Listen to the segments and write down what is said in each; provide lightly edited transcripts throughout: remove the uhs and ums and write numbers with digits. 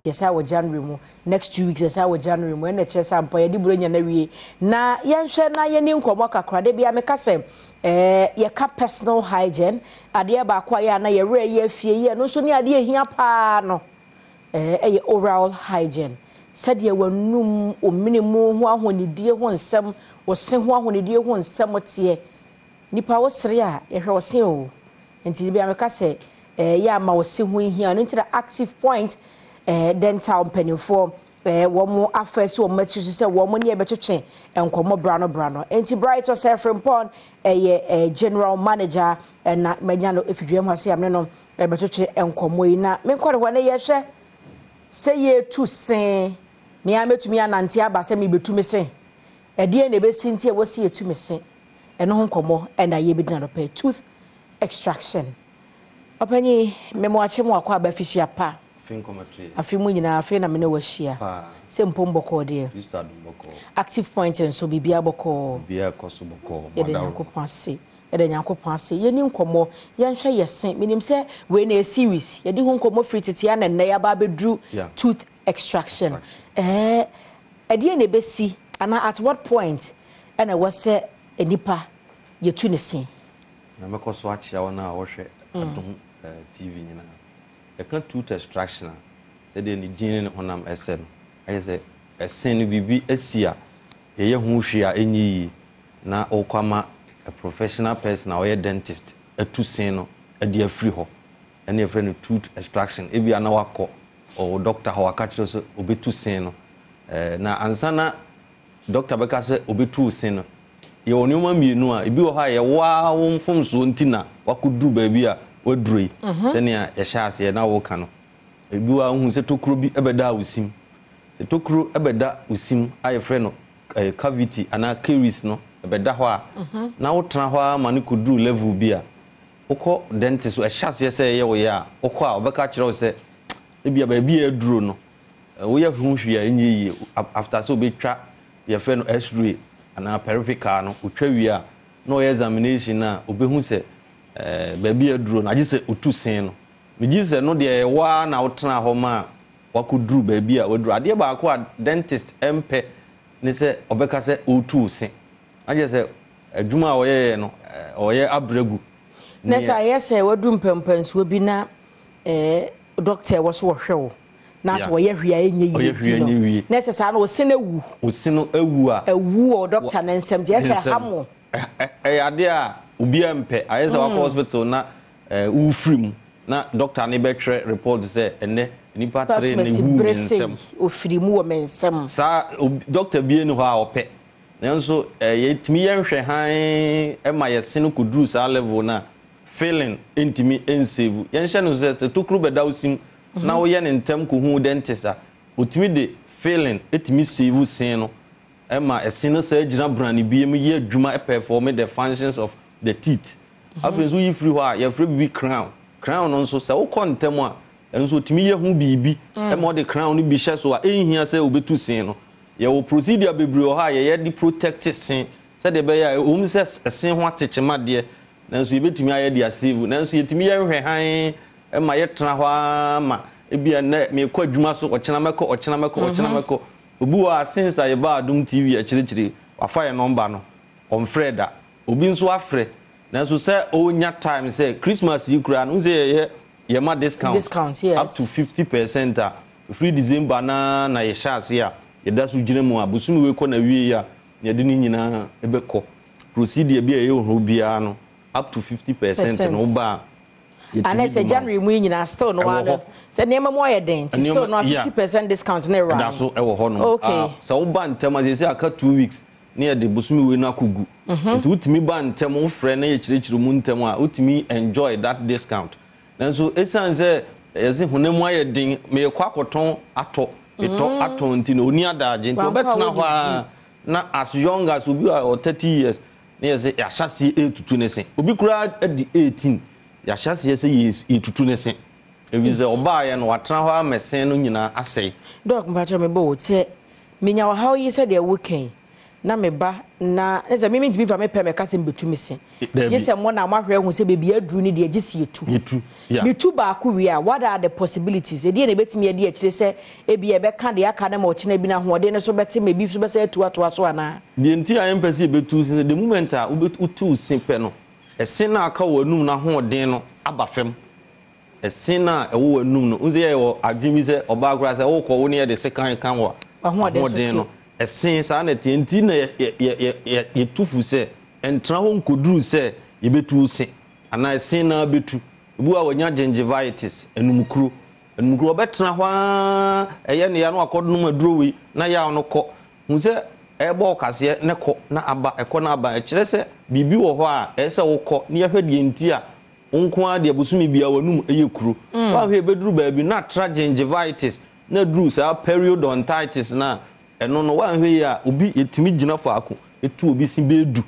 Yɛsan wɔ January mu, next 2 weeks yɛsan wɔ January mu, ɛna ɛkyerɛ sɛ ampa yɛde Buronya no awie. Na yɛnhwɛ na yɛni nkɔmmɔ kakra. Da biara meka sɛ ɛɛ yɛka personal hygiene, adeɛ baako a yɛ a na yɛwerɛ yɛ afie yi, ɛno nso ne adeɛ ɛhia paa no, ɛɛ ɛyɛ oral hygiene. Sɛdeɛ w'anum, wo mene mu ho ahonidie ho nsɛm, wo se ho ahonidie ho nsɛm teɛ. Nipa wo sere a, yɛhwɛ wo se o. Nti da biara meka sɛ eh, yɛ ama wo se ho hia. Ɛno nti na Active Point eh, Dental mpanimfoɔ eh, wɔn afa asi wɔn atiri so sɛ wɔn ne yɛbɛtwetwe nkɔmmɔ bra no bra no. Nti Bright Osei Frimpong ɛyɛ eh, General Manager ɛna manya no efidua mu ha sɛ yɛne no ɛbɛtwetwe nkɔmmɔ yi. Na menkɔ ne hɔ ne yɛhwɛ sɛ yɛtu se. Me ara mɛtumi anante aba sɛ mebɛtu me se. Ɛdeɛn na ɛbɛsi nti a ɛwɔ sɛ yɛtu me se? Ɛno ho nkɔmmɔ na yɛbɛdi no anɔpa yi, tooth extraction. Ɔpanyin, me mo akye mo akɔ aba fihyia pa. Afe mu nyinaa, afei na me ne wo ahyia. Sɛ mpom bɔkɔɔ deɛ. Active Point nso, biribiara bɔkɔɔ. Yɛda Nyankopɔn ase. Yɛda Nyankopɔn ase. Yɛni nkɔmmɔ, yɛnhwɛ yɛ se. Menim sɛ wei na ɛyɛ series. Yɛdi ho nkɔmmɔ firi tete a na nnɛ yɛaba abɛduru tooth extraction. Ɛɛ, ɛdeɛn na ɛbɛsi anaa at what point ɛna ɛwɔ sɛ nipa yɛtu ne se? Na mɛkɔ so akyea wɔn a wɔhwɛ Adom TV nyinaa. Yɛka tooth extraction a, sɛdeɛ ne din ne ne honam sɛ no, ayɛ sɛ ɛse no biribi asi a yɛyɛ ho hwee a ɛnyɛ yie na wokɔ ama a professional person a ɔyɛ dentist atu se no de afiri hɔ. Ɛne yɛfrɛ no tooth extraction. Ebia na wakɔ wo doctor hɔ waka kyerɛ wo sɛ ɔbɛtu se no. Na ansa na Dɔkta bɛka sɛ obetu wo se no, yɛwɔ nneɛma mmienu a, ebi wɔ hɔ a ɛyɛ wo ara wo mfomsoɔ nti na woakɔduru baabi a woaduru yi, sɛnea yɛhyɛɛ aseɛ na woreka no. Ebi wɔ hɔ a wohu sɛ tokuro bi bɛda wo sim. Sɛ tokuro bɛda wo sim a yɛfrɛ no cavity anaa caries no, ɛbɛda hɔ a, na wotena hɔ ara ma no kɔduru level bi a, wokɔ dentist, ɛhyɛ aseɛ sɛ ɛyɛ wo ya a, wokɔ a wɔbɛka akyerɛ wo sɛ ebia baabi a aduro no, Woyɛ ho hwee a ɛnyɛ yie after sɛ obɛtwa deɛ yɛfrɛ no x-ray anaa peripical no, ɔtwa wie a na ɔyɛ examination no a ɔbɛhu sɛ baabi a aduro no agye sɛ ɔtu sen no. Megye sɛ no deɛ ɛwɔ ara na wotena hɔ ma wakɔduru baabi a waduru. Adeɛ baako a dentist mpɛ ne sɛ ɔbɛka sɛ ɔretu wo se. Na kyerɛ sɛ adwuma a ɔyɛeɛ no ɔyɛ abrɛ gu. Na sɛ ayɛ sɛ waduru mpɛnpɛnsoɔ bi na doctor ɛwɔ so wɔhwɛ wo na sɛ wɔyɛ hwee a ɛnyɛ yie nti no na ɛsɛ saa no ɔse no awu. Ɔse no awu a. Awu wɔ dɔkta no nsam nti ɛsɛ ɛha mo. Ɛyɛ adeɛ a obiara mpɛ ayɛ sɛ wakɔ hospital na wofiri mu na dɔkta no bɛtwerɛ report sɛ ɛnɛ nipa tere na ewu me nsam. Ofiri mu wɔ me nsam. Saa dɔkta bie ni hɔ a ɔpɛ nanso yɛtumi yɛ nhwɛ hann ma yɛse no kɔduru saa level no a filling ntumi nsave. Yɛnhyɛ no sɛ sɛ tokuro bɛda wo sim na woyɛ no ntɛm kɔhu wo dentist a, ɔtumi de filling tumi save se no ma ɛse no saa gyina brane biam yɛ adwuma perform the functions of the teeth. Afei nso woyi firi hɔ a, yɛfrɛ biribi crown. Crown no nso sɛ wokɔ ntɛm a, ɛno nso ɔtumi yɛ ho biribi ma ɔde crown no bi hyɛ so a ɛnhia sɛ wobɛtu se no. Yɛwɔ procedure bebree wɔ hɔ a yɛyɛ de protect se sɛdeɛ ɛbɛyɛ a ɛwom sɛ ɛse ho atekyema deɛ Nanso yɛbɛtumi ayɛ de asave. Nanso yɛtumi yɛ nhwɛ hann ma yɛtena hɔ ara ma ebia nnɛ merekɔ adwuma so, ɔkyena mɛkɔ, ɔkyena mɛkɔ, ɔkyena mhm. mɛkɔ. Obi wɔ a since a yɛbaa Adom TV akyirikyiri, wafa yɛn nɔmba no, ɔmfrɛ da. Obi nso afrɛ. Nanso sɛ ɔnya time sɛ Christmas yi koraa no, sɛ yɛyɛ yɛma discount, discount yes. up to 50% a, firi December na na yɛhyɛ ase a, yɛda so gyina mu a, bosome wei kɔ na wie a, yɛde ne nyinaa bɛkɔ. Procedure bi a ɛyɛ ohuro biara no up to 50% no woba a yɛtumi di ma sɛ January mu yi nyinaa still no ano sɛ nneɛma mu ayɛ den nti still no 50% discount ne ra. Ɛda so ɛwɔ hɔ nom. Okay. Sɛ woba ntɛm a sɛ aka 2 weeks ne yɛde bosome wei no akɔgu. Nti wotumi ba ntɛm wofrɛ na yɛkyerɛkyerɛ mu ntɛm a wotumi enjoy that discount. Nanso ɛsiane sɛ yɛse honam mu ayɛ den meekɔ akɔtɔn atɔ metɔ atɔn nti no ɔni adagye nti ɔbɛtena hɔ a na as young as obi a ɔwɔ 30 years na yɛsɛ yɛahyɛ aseɛ ɛretutu ne se. Obi koraa adi 18 yɛahyɛ aseɛ sɛ yɛtutu ne se. Ɛfiri sɛ ɔbaeɛ no watena hɔ ama se no nyinaa asɛe. Doc mpakyɛ mebɔ wo sɛ menya ɔhaw yi sɛdeɛ woka yi. Na me ba na ne sɛ me mentumi mfa me pɛ mɛka sɛ mebetu me se. Gye sɛ mo na moahwɛ ahu sɛ baabi aduru no deɛ gye sɛ yɛtu. Yɛtu, yeah. Metu baako wie a, what are the possibilities? Ɛdeɛn na ɛbɛtumi adi akyire sɛ ebia ɛbɛka deɛ aka no ma ɔkyena bi no ahoɔden no so bɛte ma ebi nso bɛsan atu atoa so anaa? Deɛ nti a yɛmpɛ sɛ yɛbɛtu wo se ne sɛ, the moment a wotu wo se pɛ no, ɛse no a aka wɔ w'anum no ahoɔden no aba fam. Ɛse no a ɛwɔ w'anum no, wohu sɛ yɛwɔ adwene bi sɛ ɔbaa koraa sɛ wokɔ wo ne yɛde sekan ka wo a, W'ahoɔden no, ɛse saa na ɛteɛ. Nti na yɛtu fo sɛ ɛntena hɔ nkɔduru sɛ yɛbɛtu wo se anaa ɛse no ara bɛtu. Ebi wɔ hɔ a wanya gingivitis, anumkuro. Anumkuro, ɔbɛtena hɔ ara, ɛyɛ ne ya na wakɔnom aduro wei na yaw no kɔ. Hu sɛ ɛrebɔ wo kaseɛ na ɛkɔ na aba, ɛkɔ na aba. Ɛkyerɛ sɛ biribi wɔ hɔ a ɛsɛ sɛ wokɔ na yɛhwɛ deɛ nti a Wo nko ara deɛ bosome biara w'anum yɛ kuro. Woanhwɛ a ɛbɛduru baabi na atra gingivitis na aduru saa periodontitis no a, ɛno no woanhwɛ yie a obi yɛtumi gyina faako tu obi se bɛyɛ du.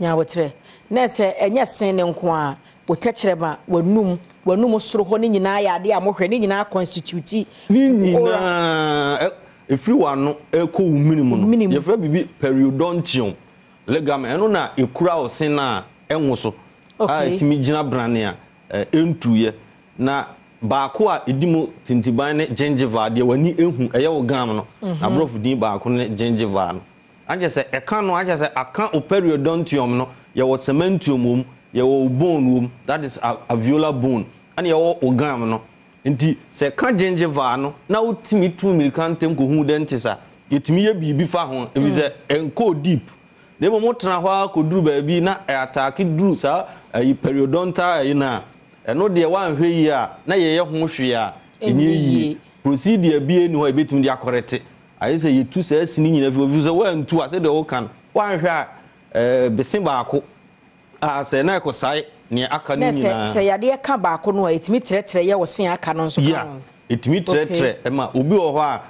Nya aboterɛ. Na sɛ ɛnyɛ se no nko ara, wo tɛkyerɛma, w'anum, w'anum soro hɔ no nyinaa yɛ adeɛ a mohwɛ, ne nyinaa constitute Ne nyinaa, ɛfiri w'ano rekɔ wo mene mu no, yɛfrɛ biribi periodontium. Ligament, ɛno na ɛkura wo se no a ɛnwo so a ɛtumi gyina brane a ɛntuiɛ. Na baako a ɛdi mu tintiban ne gingiva, deɛ w'ani hu, ɛyɛ wo gum no. N'aborɔfo din baako ne gingiva no. Akyɛ sɛ ɛka no, akyɛ sɛ aka wo periodontium no, yɛwɔ cementium wɔ mu, yɛwɔ wo bone wɔ mu, that is alveolar bone, ɛna yɛwɔ wo gum no. Nti sɛ ɛka gingiva no na wotumi tu mmirika ntɛm kɔhu wo dentist a, yɛtumi yɛ biribi fa ho ɛfiri sɛ ɛnkɔɔ deep. Na mmom wotena hɔ ara kɔduru baabi na ɛataake duru saa ayi periodontal ayi no a, ɛno deɛ woanhwɛ yie a na yɛyɛ ho hwee a ɛnyɛ yie. Procedure biara nni hɔ a yɛbɛtumi de akɔrɛte. Ayɛ sɛ yɛtu saa sini nyinaa firi hɔ ɛfiri sɛ woantu a sɛdeɛ woka no woanhwɛ a ɛɛ bese baako a sɛ na ɛkɔsae nea aka no Na sɛ nyinaa. sɛ yadeɛ ka baako no a, ɛtumi trɛtrɛ yɛ wo se a aka no nso ka Yeah, ho? ɛtumi Okay. trɛtrɛ ma obi wɔ hɔ a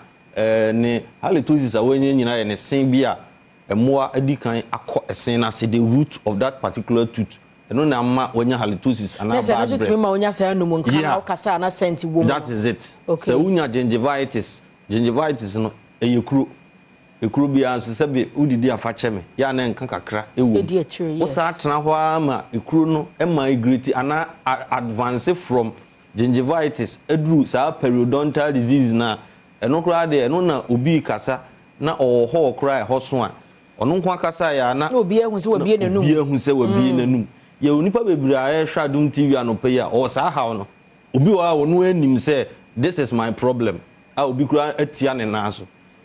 ɛɛ ne halitosis a wanya nyinaa yɛ ne se bi a mmoa adi kan akɔ ɛse no ase, the root of that particular tooth, ɛno na ama wanya halitosis Na anaa sɛ ɛno bad nso breath. tumi ma wonya saa anum nka no a Yeah, wokasa a na scent wɔ mu that no? is it. Okay. Sɛ wonya gingivitis, gingivitis no ɛyɛ kuro. Ekuro biara nso sɛbe wodidi a fa kyɛ me, yɛ a na nka kakra wɔ mu. Ɛdi akyire, Wo saa yes. tena hɔ ara ma ekuro no migrate anaa advance from gingivitis aduru saa periodontal disease no a, ɛno koraa deɛ ɛno na obi rekasa na ɔwɔ hɔ koraa a ɛhɔ so a, ɔno nko akasaeɛ a na Na obiara ahu sɛ wabue na n'anum. obiara ahu sɛ wabue n'anum. Yɛwɔ nnipa bebree a ɛrehwɛ Adom TV anɔpa yi a ɔwɔ saa haw no. Obi wɔ hɔ a ɔno ara nim sɛ this is my problem a obi koraa atia ne nan so.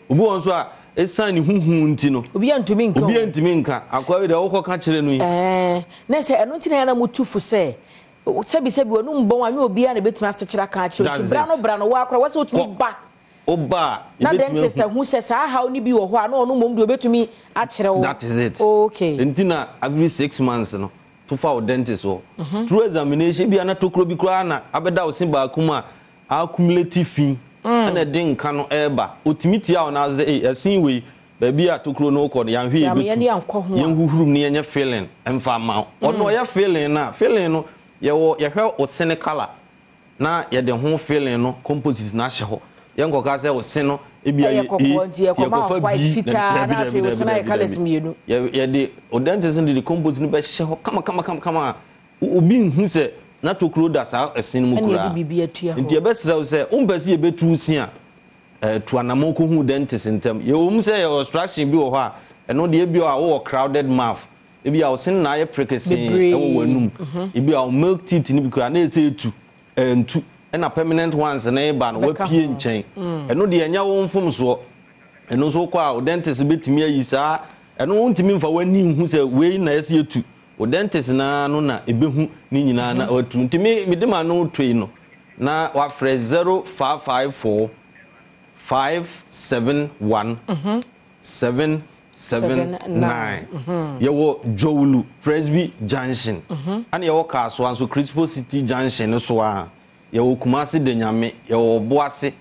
Obi wɔ hɔ nso a, esiane ne ho hu nti no. Obiara ntumi nka o. Obiara ntumi nka. Akoa yi deɛ wokɔka kyerɛ no yi. Ɛɛ, na sɛ ɛno nti na yɛn na motu fo sɛ, sɛbisɛbi w'anum bɔn a, nyɛ obiara na ebetumi asekyerɛ aka akyerɛ wo. That's Nti bra no it. bra no, wo ara koraa, wɔ sɛ wotumi Kɔ. ba. Woba a, Na yɛbɛtumi dentist ahu. ahu sɛ saa haw no bi wɔ hɔ a, na ɔno mmom deɛ obetumi akyerɛ wo. That is it. Okay. Nti na every 6 months no, to fa wo dentist hɔ. Through examination, ebia na tokuro bi koraa na abɛda wo se baako mu a, accumulate fi ɛna ɛde nka no ɛreba. Otumi tia wo nan so sɛ, ei, ɛsen wei, baabi a tokuro no rekɔ no, yɛanhwɛ Yɛama yɛn ani yɛbɛtu. ankɔ ho a. Yɛnhuhuru mu na yɛnyɛ filling mfa mma wo. Ɔno ɔyɛ filling no a, filling no, yɛwɔ, yɛhwɛ wo sene colour na yɛde ho filling no, composite no ahyɛ hɔ. Yɛnkɔka sɛ wo se no, ebia Ɛyɛ yɛ A, kɔkɔɔ nti yɛkɔma wo yɛkɔfa white B, fitaa dabi, na dabi, afei wo dabi, se no ayɛ dabi, colours dabi. mmienu. Yɛ, yɛde, wo dentist no de de composite no bɛhyɛ hɔ kama, kama, kama, kama a, Obi nhu sɛ na tokuro da saa ɛse no mu Ɛna yɛde koraa. biribi atua Nti hɔ. yɛbɛsrɛ wo sɛ, wompɛ sɛ yɛbɛtu wo se a, tu anammɔn kɔhu dentist ntɛm. Yɛwɔ mu sɛ yɛwɔ obstruction bi wɔ hɔ a, ɛno deɛ ebia a wowɔ crowded mouth, ebia wo se no na ayɛ prekesee Bebree. wɔ w'anum, ebia wo milk teeth no bi koraa na ɛsɛ ɛtu, ɛntu, ɛna permanent ones no reba no, Bɛka woapue ho. nkyɛn. Ɛno deɛ ɛnyɛ wo mfomsoɔ. Ɛno nso wokɔ a, wo dentist bɛtumi ayi saa, ɛno wontumi mfa w'ani nhu sɛ wei na ɛsɛ yɛtu. Wo dentist no ara no na ɛbɛhu ne nyinaa na watu. Nti me mede m'ano retɔ yi no na wafrɛ 0554 571 779. Yɛwɔ Jowulu Presby Junction. Ɛna yɛwɔ Kasoa nso Crispo City Junction no so ara. Yɛwɔ Kumasi Danyame, yɛwɔ Obuasi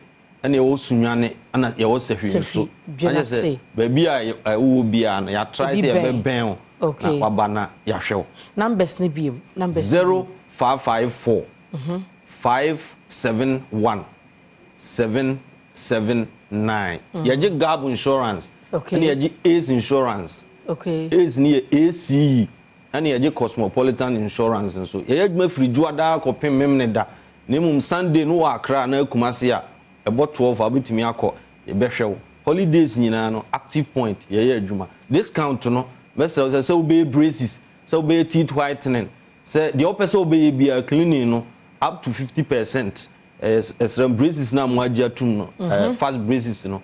ɛna yɛwɔ Sunyani ɛna yɛwɔ Sahwi nso. Sahwi, Ɛnyɛ sɛ Dwenase. baabi a wowɔ biara no yɛatrae Ebi sɛ bɛn. yɛbɛbɛn wo na Okay. waba na yɛahwɛ wo. Numbers no biom. Numbers no biom. 0554 571 779. Yɛgye Gab Insurance. Okay. Ɛna yɛgye Ace Insurance. Okay. Ace no yɛ ACE. Ɛna yɛgye Cosmopolitan Insurance nso. Yɛyɛ adwuma firi Dwoada kɔpem Memneda. Na mmom Sunday no wɔ Accra anaa Kumasi a, ɛbɔ 12 a wobɛtumi akɔ, yɛbɛhwɛ wo. Holidays nyinaa no, Active Point, yɛyɛ adwuma. Discount no, mɛsrɛ wo sɛ, sɛ wobɛyɛ braces, sɛ wobɛyɛ teeth whitening, sɛ deɛ wopɛ sɛ wobɛyɛ biara, cleaning no, up to 50 percent. Ɛyɛ ɛsrɛ braces no a moagye atum no, ɛɛ fast braces no,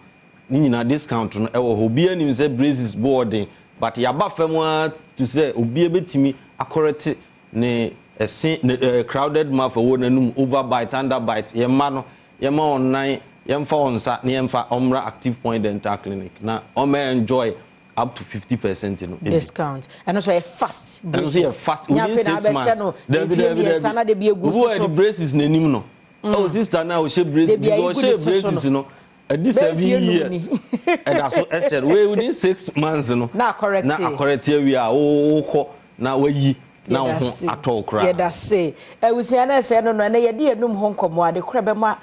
ne nyinaa discount no ɛwɔ hɔ. Obiara nim sɛ braces bo wɔ den, but yɛaba fam ara to sɛ obiara bɛtumi akɔrɛte ne ɛse ne ɛɛ crowded mouth ɛwɔ n'anum, overbite, underbite, yɛn mma no, yɛmma wɔn nan, yɛmfa wɔn nsa na yɛmfa wɔn mmra Active Point Dental Clinic na wɔn enjoy up to 50% no bi. Discount. Ɛno nso ɛyɛ fast braces. Ɛno nso yɛ fast within 6 months. Dabi dabi dabi. Na de bi egu so. Obi wɔ yɛde braces n'anim no. Oh sister na ɔhyɛ braces bi ɔhyɛ braces no. Ɛdi 7 years ɛda so ɛhyɛ no wei within 6 months no. Na akɔrɛte. Na akɔrɛte awie a wokɔ na wayi na wo ho atɔ wo koraa. Yɛda se. Abusua no ɛsɛ no no ɛnɛ yɛde yɛnum ho nkɔmmɔ ade korɛ bɛma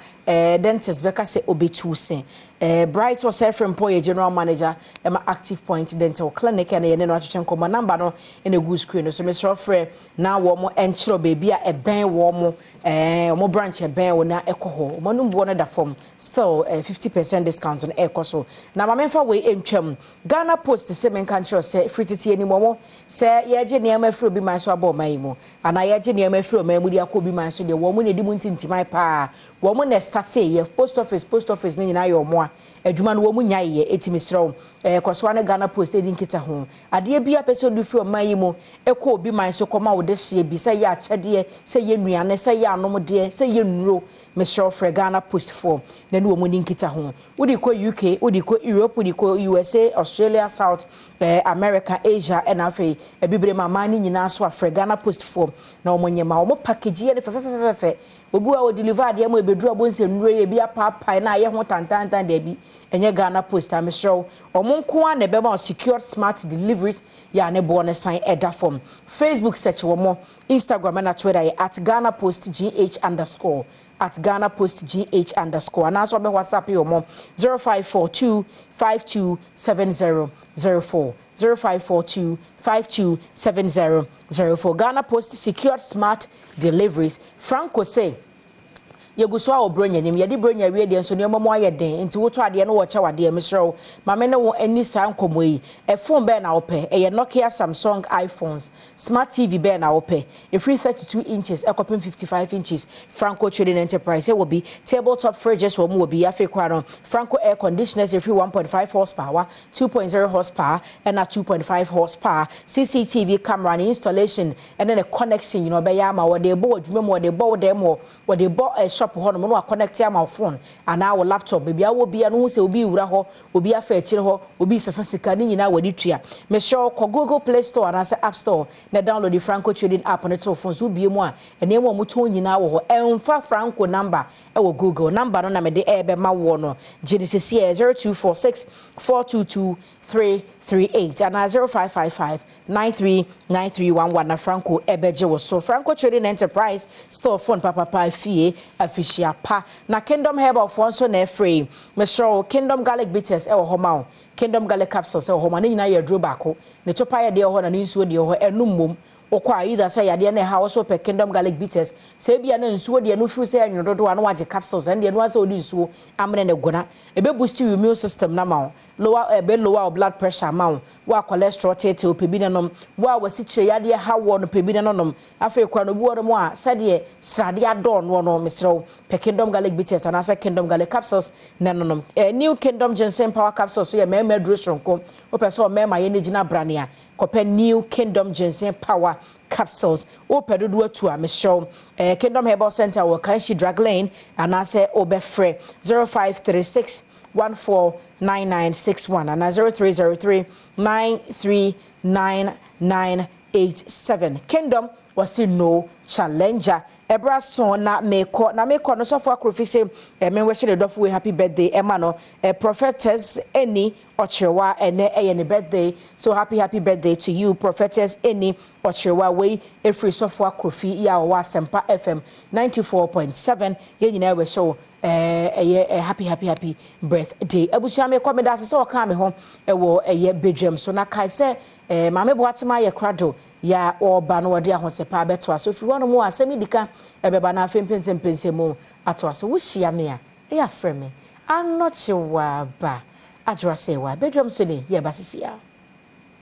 dentist bɛka sɛ obetu se. Bright Osei Frimpong yɛ general manager ɛma Active Point Dental Clinic ɛna yɛne no atwetwe nkɔmmɔ. Number no ɛna egu screen no so. Mesrɛ frɛ na wɔn ɛnkyerɛ baabi a ɛbɛn wɔn, wɔn branch ɛbɛn wɔn na ɛkɔ hɔ. Wɔn anum boɔ no da fam. Still 50% discount no ɛrekɔ so. Na ma memfa wei ntwam. Ghana Post se menka nkyerɛ sɛ firi tete anim wɔn sɛ yɛregye nneɛma afiri obi man so aba ɔman yi mu anaa yɛregye nneɛma afiri ɔman mu de akɔ obi man so deɛ, wɔn na ɛdi mu ntintiman paa. Wɔn na ɛstartee yɛ post office, post office no nyinaa yɛ wɔn a adwuma no wɔn nyaeɛ. Eti mesrɛ wo, kɔ so ara ne Ghana Post ɛdi nkita ho. Adeɛ bi a pɛ sɛ ɔde firi ɔman yi mu ɛkɔ obi man so kɔma wo dehyeɛ bi, sɛ ɛyɛ akyɛdeɛ, sɛ ɛyɛ nnuane, sɛ ɛyɛ anomdeɛ, sɛ ɛyɛ nnuro, mesrɛ wo frɛ Ghana Post foɔ na ne wɔn ni nkita ho. Wode kɔ UK, wode kɔ Europe, wode kɔ USA, Australia, South America, Asia, ɛna afei Abibirem aman no nyinaa so a, frɛ Ghana Post foɔ na wɔn nyɛ ma wɔn package yɛ no fɛfɛfɛfɛfɛ. Obi wɔ hɔ a ɔdeliver adeɛ ma ɛbɛduru a wobɛhu sɛ nnuro yi ebi apaapae na ayɛ ho tantantan, daabi, ɛnyɛ Ghana Post a, mesrɛ wo. Wɔn nko ara na ɛbɛma wo secured smart deliveries yɛ a ne boɔ no san ɛda fam. Facebook search wɔn, Instagram ɛna Twitter yɛ @GhanaPostGH_, @GhanaPostGH_ anaasɛ wɔbɛ WhatsApp wɔn 0542 527004, 0542 527004. Ghana Post, secured smart deliveries. Franco say yɛgu so a wɔ Bronya nim yɛde Bronya awie deɛ nso nneɛma mu ayɛ den, nti wotɔ adeɛ no wɔkyɛ wadeɛ. Mesrɛ wo, maame ne wo ani saa nkɔmmɔ yi. Phone bɛɛ na wopɛ? Ɛyɛ Nokia, Samsung, iPhones? Smart TV bɛɛ na wopɛ? Ɛfiri 32 inches ɛkɔpem 55 inches, Franco Trading Enterprise ɛwɔ bi. Table top fridges, wɔ mu wɔ bi. Afei koraa no, Franco air conditioners ɛfiri 1.5 horsepower, 2.0 horsepower ɛna 2.5 horsepower. CCTV camera ne installation ɛne ne connection nyina ɔbɛyɛ ama. Wɔde bɔ wɔ adwuma mu, wɔde bɔ wo dɛm hɔ, wɔde bɔ shop hɔ nom na wakɔnɛte ama wo phone anaa wo laptop. Baabi a wɔ bia no ho sɛ obi wura hɔ, obi afa akyire hɔ, obi sesa sika ne nyinaa wɔde tua. Mesrɛ wo, kɔ Google Play Store anaasɛ App Store na download Franco Trading app no to wo phone so. Wobie mu a, nneɛma a wɔtɔn nyinaa wɔ hɔ. Ɛmfa Franco number ɛwɔ Google number no na mede ɛɛbɛma woɔ no, gye ne sisi ɛ 0246 422 338 anaa 0555 939311 na Franco ɛbɛgye wo so. Franco Trading Enterprise, still phone papapa fie afihyia pa. Na Kingdom Herbal foɔ nso na ɛfrɛ yi. Mesrɛ wo, Kingdom Garlic Bitters ɛwɔ hɔ ma wo, Kingdom Garlic Capsules ɛwɔ hɔ ma ne nyinaa yɛ aduro baako. Ne topa yɛ deɛ wɔ hɔ na ne nsuo deɛ wɔ hɔ, ɛnum mmom. Wokɔ a, either sɛ yadeɛ no ɛha wo so wopɛ Kingdom Garlic Bitters, sɛ ebia na nsuo deɛ no feel sɛ ɛnwono dodo a, na wagye capsules, ɛno deɛ ɛno ara sɛ wode nsuo amene ne gona. Ɛbɛ boost your immune system no ama wo, lower, ɛbɛ lower wo blood pressure ama wo. Wo a cholesterol teetee wo, pɛ bi na nom. Wo a wasikyire yadeɛ ha woɔ no, pɛ bi na no nom. Afei koraa no, obi wɔ nom a sɛdeɛ sradeɛ adɔɔ noɔ no, mesrɛ wo, pɛ Kingdom Garlic Bitters anaasɛ Kingdom Garlic Capsules na no nom. New Kingdom Ginseng Power Capsules so yɛ mmarima aduro soronko. Wopɛ sɛ ɔmmarima yɛ ne gyina brane a, kɔpɛ New Kingdom Ginseng Power Capsules. Wopɛ dodoɔ atu a, mesrɛ wo, Kingdom Herbal Center wɔ Kanshi Drug Lane anaasɛ wobɛfrɛ 0536 149961 anaa 0303 939987. Kingdom wɔsi no challenger. Ɛberɛ aso na mekɔ na mekɔ no, sɔfo Akorofi se menwɛhyɛ ne dɔfo wei happy birthday ɛma no, Prophetess Eni Ɔkyerewa. Ɛnɛ ɛyɛ ne birthday, so happy happy birthday to you, Prophetess Eni Ɔkyerewa. Wei ɛfiri sɔfo Akorofi yi a ɔwɔ Asɛmpa FM 94.7. Yɛn nyinaa wɛhyɛ wo. Ɛyɛ happy happy happy birthday. Abusua mekɔ meda ase sɛ ɔkaa me ho ɛwɔ ɛyɛ badwam so na kae sɛ Maame Boatema yɛ krado yɛ a ɔreba no wɔde ahosɛpɛ abɛtoa so firi hɔnom a asɛm yi dika ɛbɛba na afei mpɛnsɛmpɛnsɛ mu atoa so. Wohyia me a ɛyɛ afrɛ me Anɔkyewaaba Adwoa Sɛɛwa. Badwam so ni yɛba sisi a.